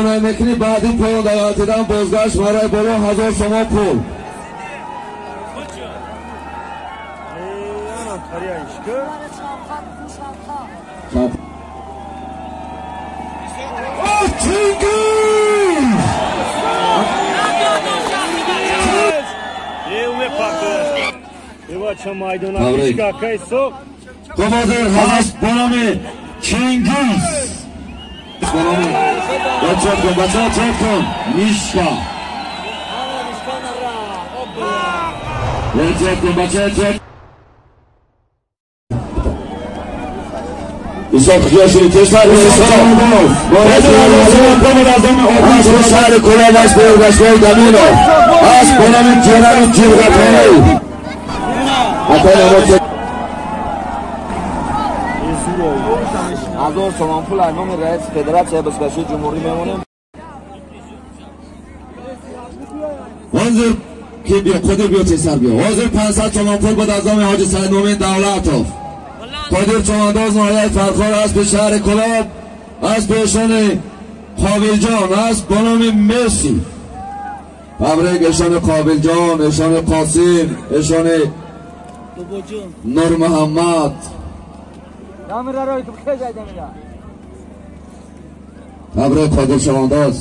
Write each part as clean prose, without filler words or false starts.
поён мекунӣ, баъди поён дағалтидан бозгашт марай боло 1000 сомон пул. Командир ҳаст бо номи Чингиз. Бача кун, бача чоп кун. Мишка. Чоп кун, бача чоп. Исоқ Хиёши тезтар шаҳри Кӯлоб аст бо Эргашбой Даминов. Аст бо номи Ҷерари Ҷирғатонӣ. 1000 сомон пул аз номи раиси Федератсияи бузкашии ҷумҳурӣ мемонем. Ҳозир ки биё, Қодир биё, тезтар биё. Ҳозир 500 сомон пул буд аз номи Ҳоҷи Саидмӯмин Давлатов. Қодир Чомандоз ноҳияи Фархор аст ба шаҳри Кӯлоб, аст ба эшони Қобилҷон, аст бо номи Месси. Табрик эшони Қобилҷон, эшони Қосим, эшони Нурмуҳаммад. Табрик Қодир Чомандоз.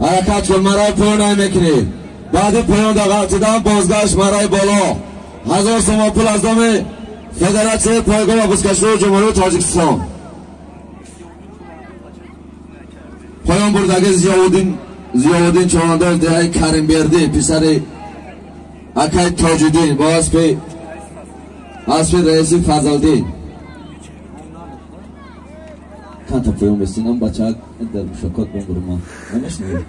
Ҳаракат кун, марай поён намекунӣ. Баъди поён дағалтидан бозгашт марай боло. 1000 сомон пул аз номи Федератсияи пойгоҳ ва бузкашии Ҷумҳурии Тоҷикистон. Поён бурдаги Зиёвуддин Човандоз деҳаи Каримбердӣ, писари акай Тоҷиддин бо аспи раиси Фазлдин. Канта поён бестинам бача дар мушакот бомбурма. Намешнавӣ?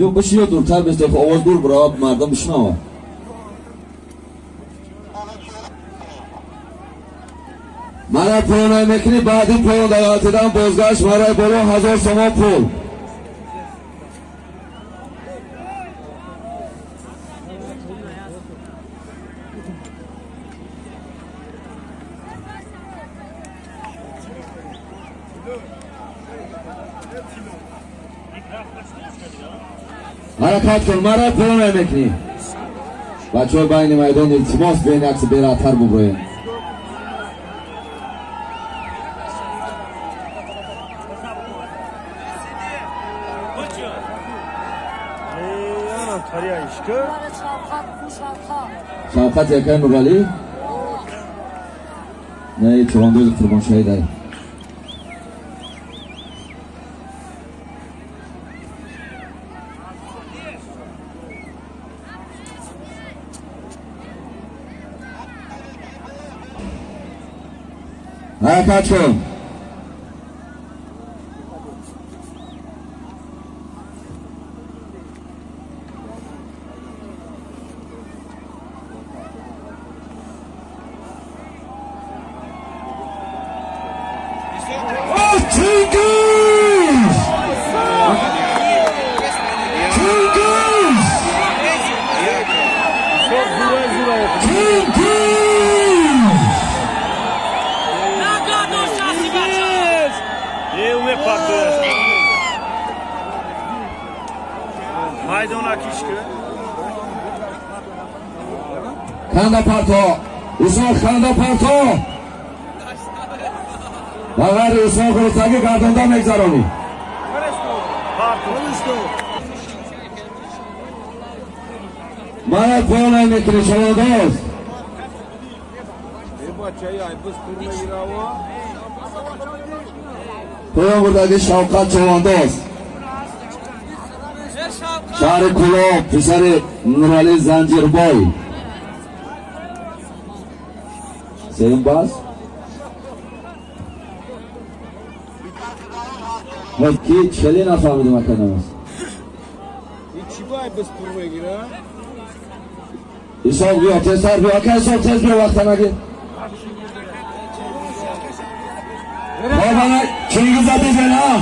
Ё боши ё дуртар бесте, овоз дур биравад, мардум бишнавад. Марай поён намекунӣ, баъди поён дағалтидан бозгашт марай боло 1000 сомон пул. Ҳаракат кун, марай поён намекунӣ. Бачаҳои байни майдон илтимос, бен якси бераҳаттар буброем. Шавқат якай Нуралӣ? Не, чувандози Қурбоншаҳид ай. Ҳаракат кун. Канда парто, Исоқ канда парто. Ба ғайри Исоқ рӯстагӣ гардонда мегзаронӣ. Мана поён намекунӣ, чавандоз. Поён бурдаги Шавқат Чавандоз. Шаҳри Кӯлоб, писари Нуралӣ Занҷирбой. Сеюм бас. Ки чели нафаҳмидим аканамаз. Исоқ биё, тезтар биё, ака Исоқ тез биё, вақта нагир. Бобана Чингиза дизен, а?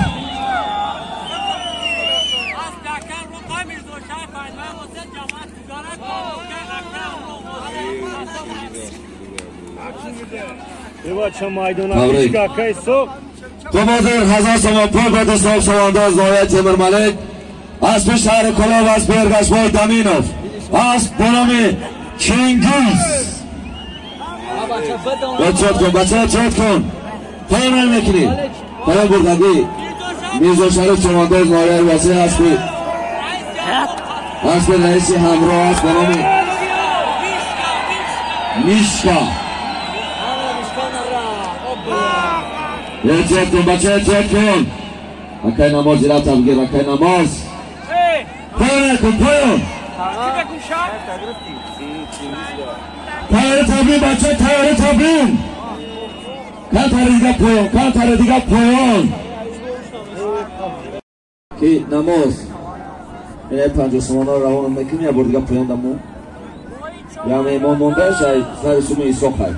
تبریک. خب حاضر 1000 سومان پول به صاحب شوانداز نهایت تیمور ملک اسب شهر کلاب اسب ارگشبای دمینوف اسب به نام چنگیز. بچه کن بچه چت کن پایان میکنی پایان بردگی میرزا شریف چمانداز نهایت واسه اسب اسب رئیسی همراه است به نام میشکا. احتیاط کن بچه احتیاط کن. اکای نماز را تبگیر اکای نماز پایان کن پایان تیاره تبرین بچه تیاره تبرین کن تره دیگه پایان کن تره دیگه پایان که نماز اینه 50 سومان ها روان میکنیم یا بار دیگه پایان دمو یا میمان مونده شاید سر سوم ایسا خواهی.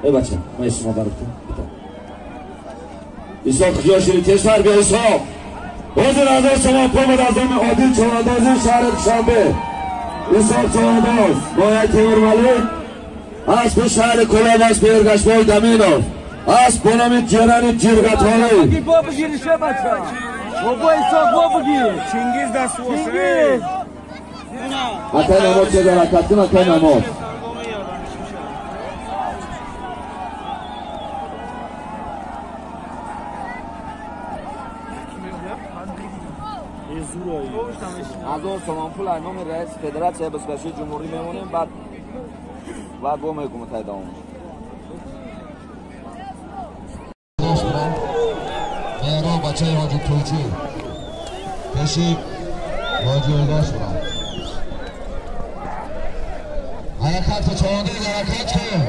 ای بچه من ایسا براتون ایسا کجا شدی تشتر بیا ایسا. حضور 1000 سومان پول به دستان عادل چوانداز شهر دوشنبه ایسا چوانداز باید تیمور ملک اسب شهر کلاب اسب ارگشبای دمینوف اسب به نام جرن جرگتاری. اکای نماز چه حرکت کن اکای نماز. هزار سومان پول نام رئیس فدراسیون بزکشی جمهوری میمونیم بعد با میگم تا ادامه. مهران بچه حاجی توچی کشی حاجی اولداش برم حرکت چهارده حرکت کن.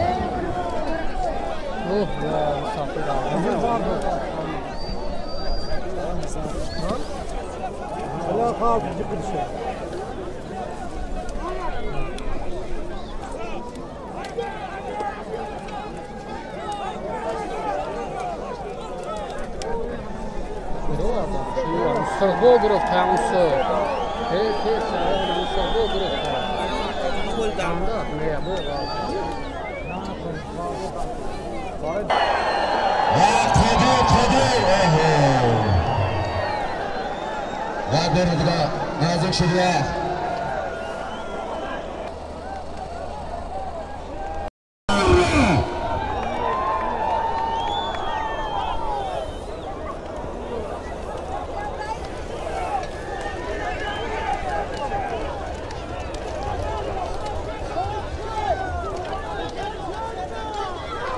نازک شده.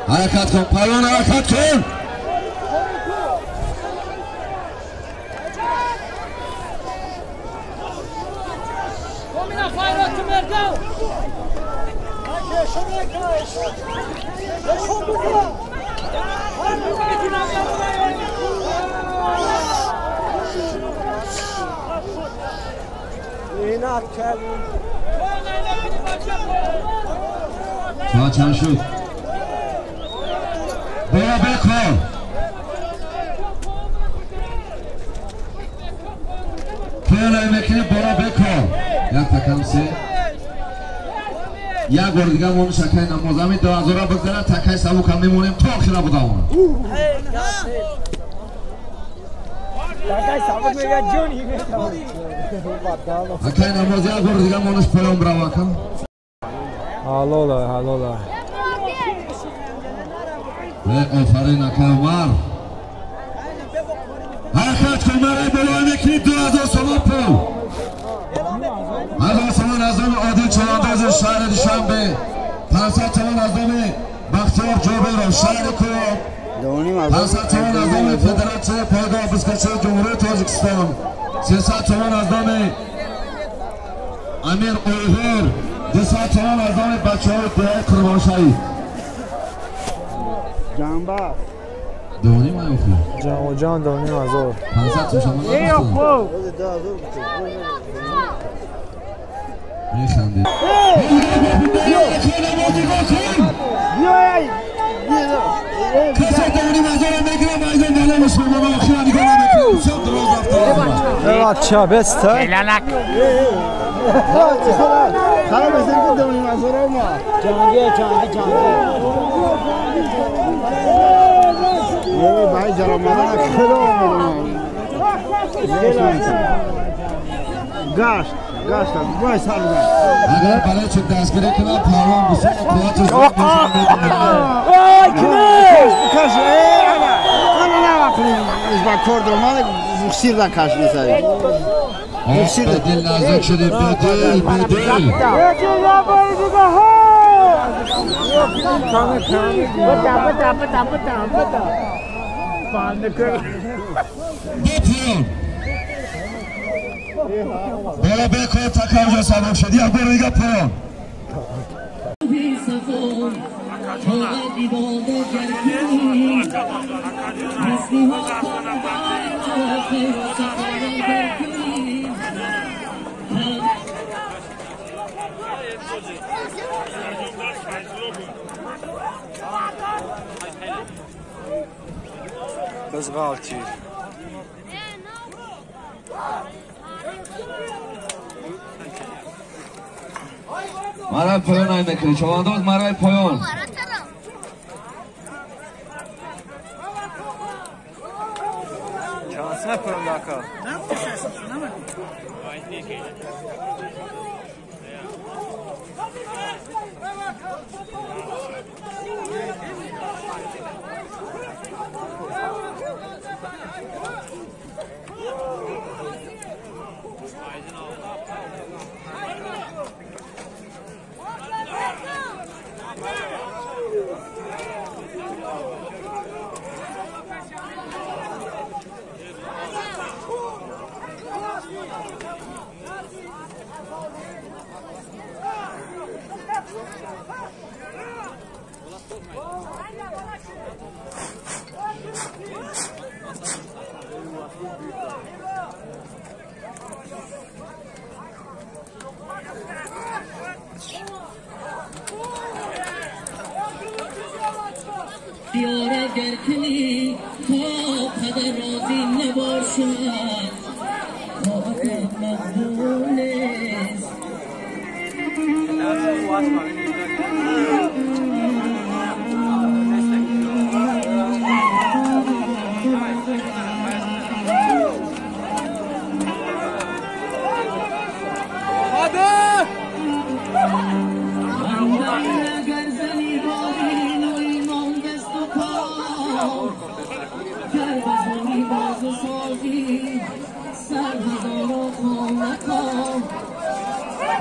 حرکت کن پایان حرکت کن. چند شد؟ برو بکن پیالای میکنی برو بکن یک تکم سه یک بار دیگه مون شکای نماز همین 2000 بگذره تکای سبوک هم میمونیم تا آخره بودم تکای نماز یک بار دیگه مونش پایان برو کن. حلاله حلاله. آفرین اکای عمر. حرکت کن مرای بلای میکنی 2000 سومان پول 1000 سومان از نام عادل چوانداز شهر دوشنبه 500 تومان از نام بختیار جابرов شهر کلاب 500 تومان از نام فدراسیون پایگاه بزکشی جمهوری تاجیکستان 300 تومان از نام امیر اویغور 200 تومان از نام بچه‌های دهه قربانشاهی جنبه دونیم ای اخو جان جان دونیم هزار 500 تومان میخندید. کسی دونیم هزار میگیره میدان بالا مسلمان آخیرا نگاه نمیکنه. بسیار دراز رفته. Бача беста. اگر برای چه دستگیری کنم پهلوان بسیار قوت و زور به دل نزدیک شده، به دل، به دل. بالا بکن تا کارجا سبب شد. یک بار دیگه پایان. بزغالتی مرای پایان های میکنی چوانداز، مرای پایان. چانس نکنم داکا. بیاره گر کنی تا پدر راضی نباشد طاعت مقبول نیست.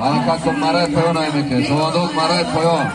حرکت کن، مرای پایان های میکنه چوانداز، مرای پایان.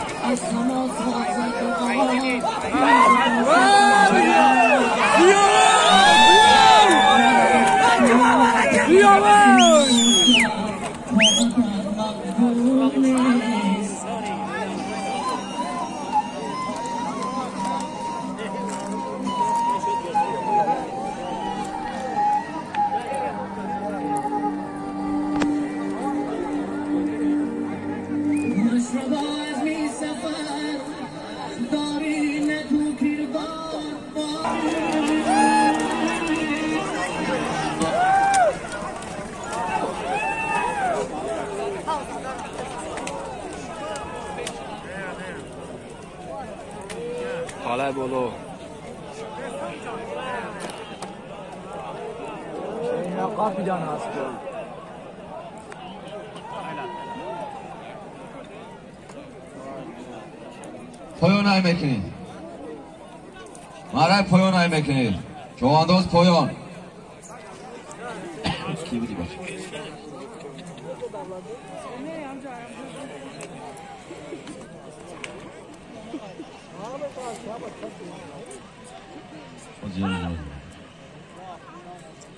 حالا بولو پایان های میکنی، مرای پایان های میکنی چوانداز، پایان. کی بودی بچه؟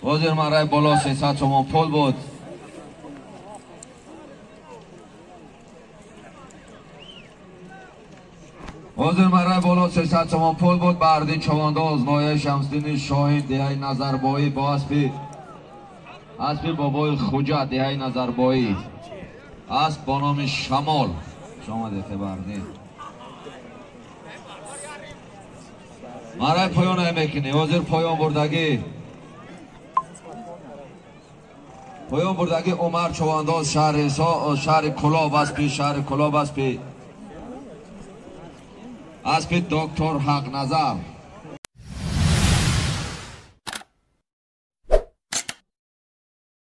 وزیر مرای بالا 300 تومان پول بود. وزیر مرای بالا 300 تومان پول بود. بردین چوانداز نایه شمسدین شاهین دهی نظربایی با اسبی بابای خوجه دهی نظربایی، اسب با نام شمال. شما دیده بردین مرای پایان های میکنی. وزیر پایان بردگی. Поён бурдаги Умар Чувандоз, шаҳри Кулоб, аспи шаҳри Кулоб, аспи доктор Ҳақназар.